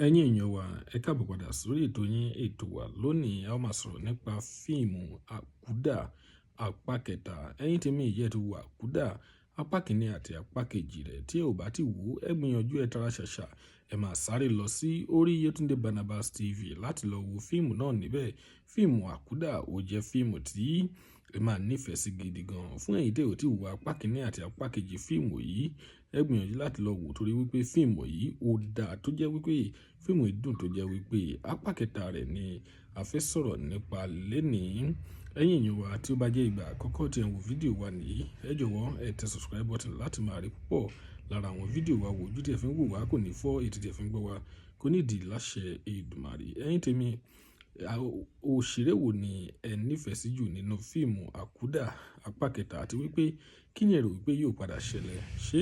Ẹ̀yin èèyàn wa, ẹ káàbọ̀ padà sórí ètò yín, ètò wa. Lónìí, a ó máa sọ̀rọ̀ nípa fíìmù Àkúdà apá kẹta. Ẹ̀yin tèmi, ìjẹ́ ti wo Àkúdà apá kìíní àti apá kejì rẹ̀? Tí ẹ ò bá ti wò, ẹ gbìyànjú, ẹ tara ṣàṣà, ẹ máa sáré lọ sí orí Yetunde Barnabas TV láti lọ wo fíìmù náà níbẹ̀. Fíìmù Àkúdà, ó jẹ́ fíìmù tí ẹ máa nífẹ̀ẹ́ sí gidi gan. Fún ẹ̀yin tí ẹ ò tí wo apá kìíní àti apá kejì fíìmù yìí, ẹ gbìyànjú láti lọ wò, torí wípé fíìmù yìí ó dáa, tó jẹ́ wípé fíìmù yìí dùn, tó jẹ́ wípé apá kẹta rẹ̀ ni a fẹ́ sọ̀rọ̀ nípa lénìí. Ẹ̀yin èèyàn wa, tí ó bá jẹ́ ìgbà àkọ́kọ́ tí ẹ ń wo fídíò wa nìyí, ẹ jọ̀wọ́, ẹ tẹ subscribe button láti máa rí púpọ̀ lára àwọn fídíò wa wò. Ojú tí ẹ fi ń wò wá kò ní fọ́, etí tí ẹ fi ń gbọ́ wá kò ní di láṣẹ Èdùmàrè. Ẹ̀yin tèmi, òṣèré wo ni ẹ nífẹ̀ẹ́ sí jù nínú fíìmù Àkúdà apá kẹta, àti wípé kí ni ẹ rò wípé yóò padà ṣẹlẹ̀? Ṣé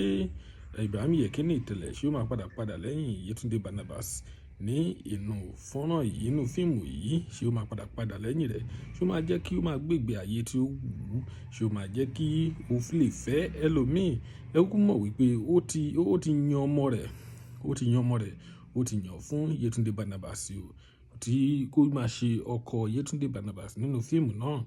Ibrahim Yekini tẹ́lẹ̀, ṣé ó máa padà padà lẹ́yìn Yetunde Barnabas ní inú fọ́nrán yìí, inú fíìmù yìí? Ṣé ó máa padà padà lẹ́yìn rẹ̀? Ṣé ó máa jẹ́ kí ó máa gbégbé ayé tí ó wù ú? Ṣé ó máa jẹ́ kí ó lè fẹ́ ẹlòmíì? Ẹ kúkú mọ̀ wípé ó ti yan ọmọ rẹ̀, ó ti yan ọmọ rẹ̀, ó ti yàn fún Yetunde Barnabas o, tí kó máa ṣe ọkọ Yetunde Barnabas nínú fíìmù náà.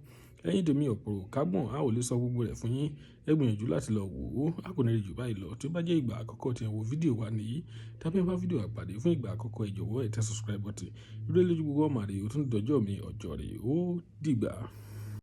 Ẹ̀yin tèmi, ọ̀pọ̀ kágbọ̀n, a ò lè sọ gbogbo rẹ̀ fún yín. Ẹ gbìyànjú láti lọ wò ó. A kò ní rí jù báyìí lọ. Tí ó bá jẹ́ ìgbà àkọ́kọ́ tí ẹ wo fídíò wa nìyí, tàbí ẹ bá fídíò wa pàdé fún ìgbà àkọ́kọ́, ẹ jọ̀wọ́, ẹ tẹ subscribe button. Ire lójú gbogbo ọmọ rẹ̀, ó tún dọjọ́ mi, ọjọ́ rẹ̀, ó dìgbà.